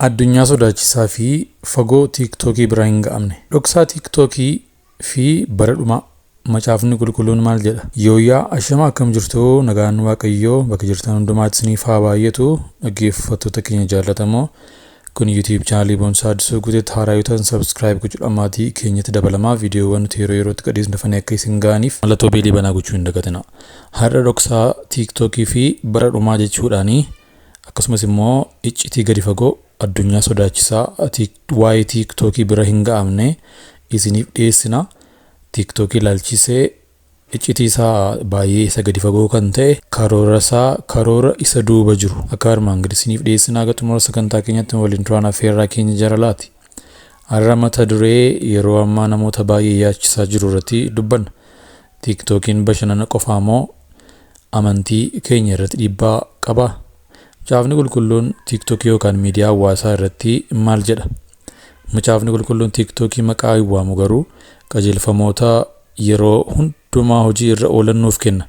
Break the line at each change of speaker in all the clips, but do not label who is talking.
Addunyaa sodaachisaa fi fagoo tiiktookii bira hin ga'amne. Dhoksaa tiiktookii fi bara dhumaa macaafni qulqulluun maal jedha? Yooyyaa ashama, akkam jirtu? Nagaan Waaqayyoo bakka jirtan hundumaatti isiniif haa baay'atu. Dhaggeeffattoota keenya jaallatamoo, kun YouTube chaanalii Boonsaa Addisuu Guuteetti. Haaraa yoo ta'an subscribe gochuudhaan maatii keenyatti dabalamaa. Viidiyoowwan nuti yeroo yerootti gadhiisnu dafanii akka isin ga'aniif mallattoo beelii banaa gochuu hin dagatina. Har'a dhoksaa tiiktookii fi bara dhumaa jechuudhaanii, akkasumas immoo iccitii gadi fagoo addunyaa sodaachisaa waa'ee tiiktookii bira hin ga'amne isiniif dhiyeessina. Tiiktookii ilaalchisee iccitii isaa baay'ee isa gadi fagoo kan ta'e, karoora isaa, karoora isa duuba jiru akka armaan gadi isiniif dhiyeessina. Haga xumura sagantaa keenyatti waliin turaan affeerraa keenya jaralaati. Har'a mata duree yeroo ammaa namoota baay'ee yaachisaa jiru irratti dubbanna. Tiiktookiin bashannana qofaa moo amantii keenya irratti dhiibbaa qabaa? Macaafni qulqulluun tiiktookii yookaan miidiyaa hawaasaa irratti maal jedha? Macaafni qulqulluun tiiktookii maqaa hin waamu, garuu qajeelfamoota yeroo hundumaa hojii irra oolan nuuf kenna.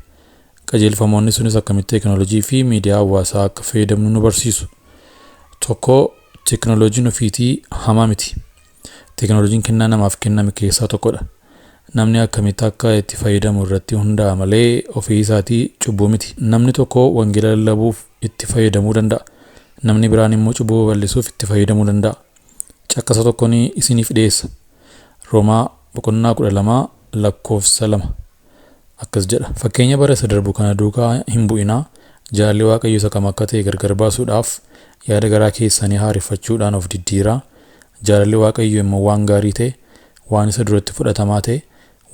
Qajeelfamoonni sunis akkamitti teekinooloojii fi miidiyaa hawaasaa akka fayyadamnu nu barsiisu. Tokko, teekinooloojiin ofiitii hamaa miti. Teekinooloojiin kennaa namaaf kenname keessaa tokkodha. Namni akkamitti akka itti fayyadamu irratti hundaa'a malee ofii isaatii cubbuu miti. Namni tokko wangeela lallabuuf itti fayyadamuu danda'a. Namni biraan immoo cubbuu babal'isuuf itti fayyadamuu danda'a. Caqasa tokkoon isiniif dhiyeessa. Roomaa boqonnaa 12 lakkoofsa 2 akkas jedha. "Fakkeenya bara isa darbu kana duukaa hin bu'inaa. Jaalalli Waaqayyo isa kam akka ta'e gargar baasuudhaaf yaada garaa keessanii haareffachuudhaan of diddiiraa. Jaalalli Waaqayyo immoo waan gaarii ta'e, waan isa duratti fudhatamaa ta'e,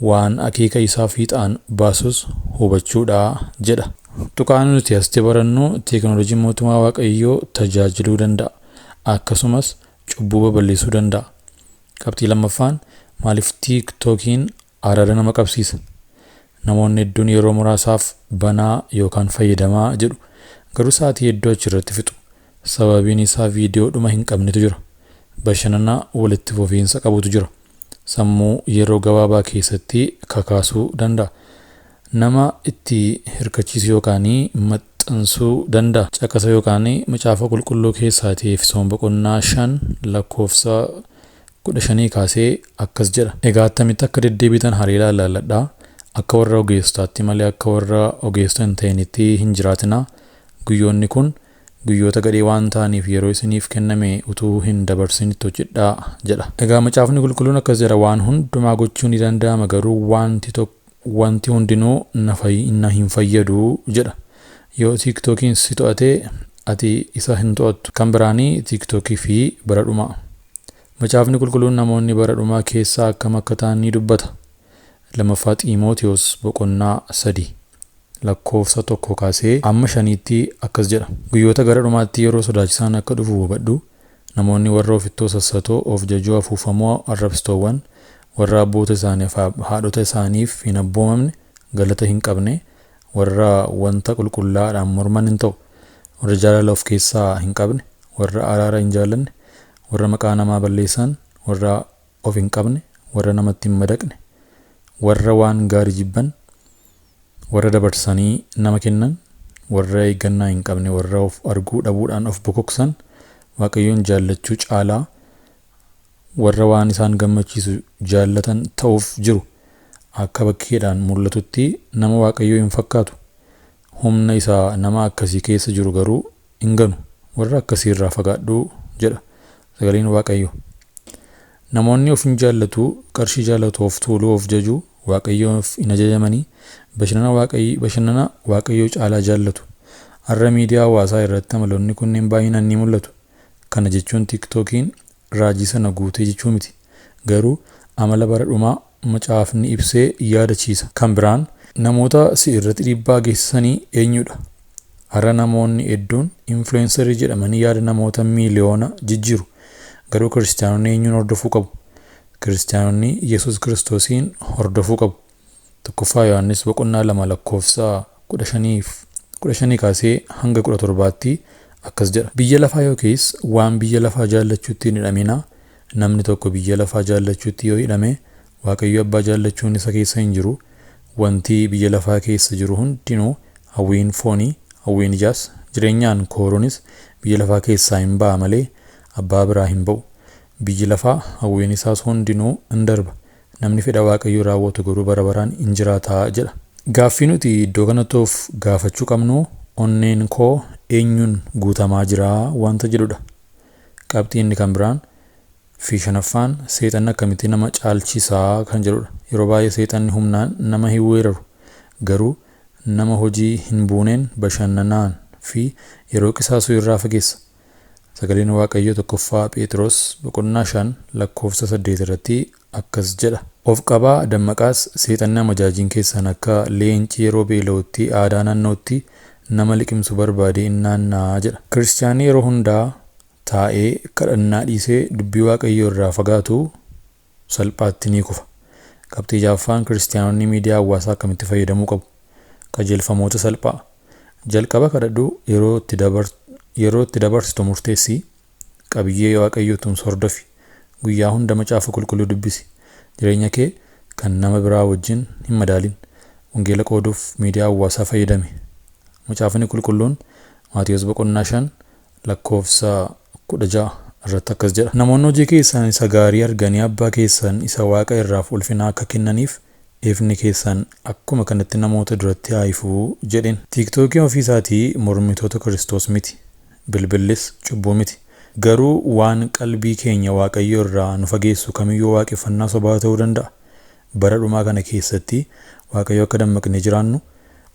waan akeeka isaa fiixaan baasus hubachuudha" jedha. Tuqaan nuti asitti barannu, teekinooloojiin mootummaa Waaqayyoo tajaajiluu danda'a. Akkasumas cubbuu babal'isuu danda'a. Qabxii lammaffaan, maaliif tiiktookiin araada nama qabsiisa? Namoonni hedduun yeroo muraasaaf banaa yookaan fayyadamaa jedhu. Garuu sa'aatii hedduu achirratti fixu. Sababiin isaa viidiyoo dhuma hin qabnetu jira. Bashannana walitti fufiinsa qabutu jira. Sammuu yeroo gabaabaa keessatti kakaasuu danda'a. Nama itti hirkachiisuu yookaan maxxansuu danda'a. Caqasa yookaan macaafa qulqulluu keessaatii Efesoon boqonnaa 5 lakkoofsa 15 kaasee akkas jedha. "Egaa attamitti akka deddeebitan hariiraa ilaalladhaa. Akka warra ogeessotaatti malee akka warra ogeessota hin ta'initti hin jiraatinaa. Guyyoonni kun guyyoota gadhee waan ta'aniif yeroo isiniif kenname utuu hin dabarsin itti hojjedhaa" jedha. Egaa macaafni qulqulluun akkas jedha: "Waan hundumaa gochuun ni danda'ama, garuu wanti tokko wanti hundinuu na hin fayyadu" jedha. Yoo tiiktookiin si to'ate, ati isa hin to'attu. Kan biraanii, tiiktookii fi bara dhumaa. Macaafni qulqulluun namoonni bara dhumaa keessaa akkam akka ta'an ni dubbata. Lammaffaa Xiimotewos boqonnaa 3 lakkoofsa 1 kaasee amma 5tti akkas jedha. "Guyyoota gara dhumaatti yeroo sodaachisaan akka dhufu hubadhu. Namoonni warra ofittoo, sassatoo, of jajoo, afuufamoo, arrabsitoowwan, warra abboota isaaniif haadhota isaaniif hin abboomamne, galata hin qabne, warra wanta qulqullaa'aadhaan morman hin ta'u. Warra jaalala of keessaa hin qabne, warra araara hin jaallanne, warra maqaa namaa balleessan, warra of hin qabne, warra namatti hin madaqne, warra waan gaarii jibban, warra dabarsanii nama kennan, warra eeggannaa hin qabne, warra of arguu dhabuudhaan of bokoksan, Waaqayyoon jaallachuu caalaa warra waan isaan gammachiisu jaallatan ta'uuf jiru. Akka bakkeedhaan mul'atutti nama Waaqayyoo hin fakkaatu. Humna isaa nama akkasii keessa jiru garuu hin ganu. Warra akkasii irraa fagaadhu" jedha sagaleen Waaqayyoo. Namoonni of hin jaallatu, qarshii jaallatu, of tuuluu, of jajuu, Waaqayyoof hin ajajamanii, bashannana Waaqayyoo caalaa jaallatu. Har'a miidiyaa hawaasaa irratti amaloonni kunneen baay'inaan ni mul'atu. Kana jechuun tiiktookiin raajii sana guutee jechuu miti. Garuu amala bara dhumaa macaafni ibsee yaadachiisa. Kan biraan, namoota si irratti dhiibbaa geessisanii eenyudha? Har'a namoonni hedduun influencerii jedhamanii yaada namoota miiliyoona jijjiiru. Garuu kiristaanonni eenyuun hordofuu qabu? Kiristaanonni Yesuus Kiristoosiin hordofuu qabu. Tokkoffaa Yohaannis boqonnaa 2 lakkoofsa 15 kaasee hanga 17tti akkas jedha. "Biyya lafaa yookiis waan biyya lafaa jaallachuutti hin hidhaminaa. Namni tokko biyya lafaa jaallachuutti yoo hidhame, Waaqayyo abbaa jaallachuun isa keessa hin jiru. Wanti biyya lafaa keessa jiru hundinuu, hawwiin foonii, hawwiin ijaas, jireenyaan kooruunis biyya lafaa keessaa hin ba'a malee Abbaa biraa hin ba'u. Biyyi lafaa hawwiin isaas hundinuu in darba. Namni fedha Waaqayyoo raawwatu garuu bara baraan in jiraata jedha. Gaaffii nuti iddoo kanatti of gaafachuu qabnu onneen koo eenyuun guutamaa jira wanta jedhudha. Qabxii inni kan biraan fi shanaffaan seexanni akkamitti nama caalchisaa kan jedhudha. Yeroo baay'ee seexanni humnaan nama hin weeraru. Garuu nama hojii hin buuneen bashannanaan fi yeroo qisaasuu irraa fageessa. Sagaleen Waaqayyoo tokkoffaa Phexros boqonnaa 5 lakkoofsa 8 irratti akkas jedha. Of qabaa dammaqaas, seexanni amajaajiin keessan akka leenci yeroo beela'utti aadaa naannootti nama liqimsu barbaadee in naanna'a jedha. Kiristiyaanni yeroo hundaa taa'ee kadhannaa dhiisee dubbii Waaqayyoo irraa fagaatu salphaatti ni kufa. Qabxii ja'affaan kiristiyaanonni miidiyaa hawaasaa akkamitti fayyadamuu qabu? Qajeelfamoota salphaa. Jalqaba kadhadhu, yeroo itti dabarsitu murteessi, qabiyyee Waaqayyoo tumsu hordofi, guyyaa hunda macaafa qulqulluu dubbisi, jireenya kee kan nama biraa wajjin hin madaalin, wangeela qooduuf miidiyaa hawaasaa fayyadami. Macaafni qulqulluun Maatiyos boqonnaa 5 lakkoofsa 16 irratti akkas jedha. Namoonni hojii keessan isa gaarii arganii abbaa keessan isa waaqa irraaf ulfina akka kennaniif ifni keessan akkuma kanatti namoota duratti haa ifuu jedheen. Tiiktookiin ofii isaatii mormitoota Kiristoos miti. Bilbillis cubbuu miti. Garuu waan qalbii keenya Waaqayyo irraa nu fageessu kamiyyuu waaqeffannaa sobaa ta'uu danda'a. Bara dhumaa kana keessatti Waaqayyo akka dammaqnee jiraannu,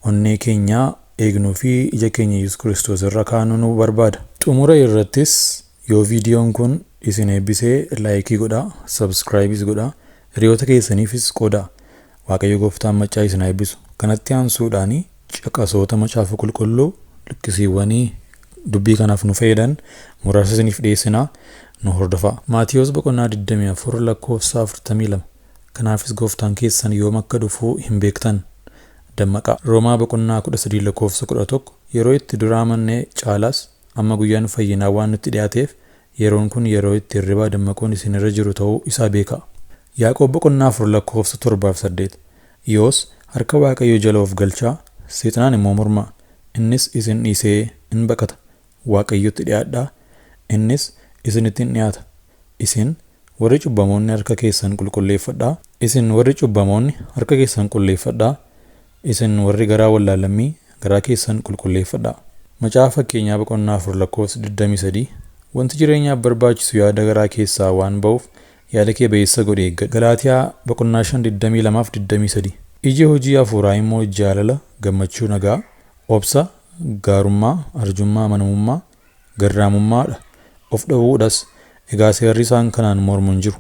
onnee keenya eegnuu fi ija keenya Yesuus Kiristoos irra kaa'annu nu barbaada. Xumura irrattis yoo viidiyoon kun isin eebbisee like godhaa, subscribeis godhaa, hiriyoota keessaniifis qoodaa. Waaqayyo gooftaan maccaa isin haa eebbisu. Kanatti aansuudhaan caqasoota macaafa qulqulluu luqqisiiwwanii dubbii kanaaf nu fayyadan muraasa isiniif dhiyeessinaa, nu hordofaa. Maatiyos boqonnaa 24 lakkoofsa 42. Kanaafis gooftaan keessan yoom akka dhufu hin beektan. Dammaqaa. Roomaa boqonnaa 13 lakkoofsa 11. Yeroo itti dura amanne caalaas amma guyyaan fayyinaa waan nutti dhiyaateef yeroon kun yeroo itti hirribaa dammaquun isin irra jiru ta'uu isaa beekaa. Yaaqoob boqonnaa 4 lakkoofsa 7 fi 8. Yoos harka Waaqayyoo jala of galchaa, seexanaan immoo mormaa, innis isin dhiisee in baqata. Waaqayyotti dhiyaadhaa, innis isinitti in dhiyaata. Isin warri cubbamoonni harka keessan qulqulleeffadhaa. Isin warri cubbamoonni harka keessan qulleeffadhaa. Isin warri garaa wallaalammii garaa keessan qulqulleeffadhaa. Macaafa fakkeenyaa boqonnaa 4 lakkoofsa 23. Wanti jireenyaaf barbaachisu yaada garaa keessaa waan ba'uuf yaada kee ba'eessa godhi eeggadhu. Galaatiyaa boqonnaa 5 22 fi 23. Iji hojii hafuuraa immoo jaalala, gammachuu, nagaa, obsa, gaarummaa, arjummaa, amanamummaa, garraamummaadha. Of dhowwuudhas. Egaa seerri isaan kanaan mormu hin jiru.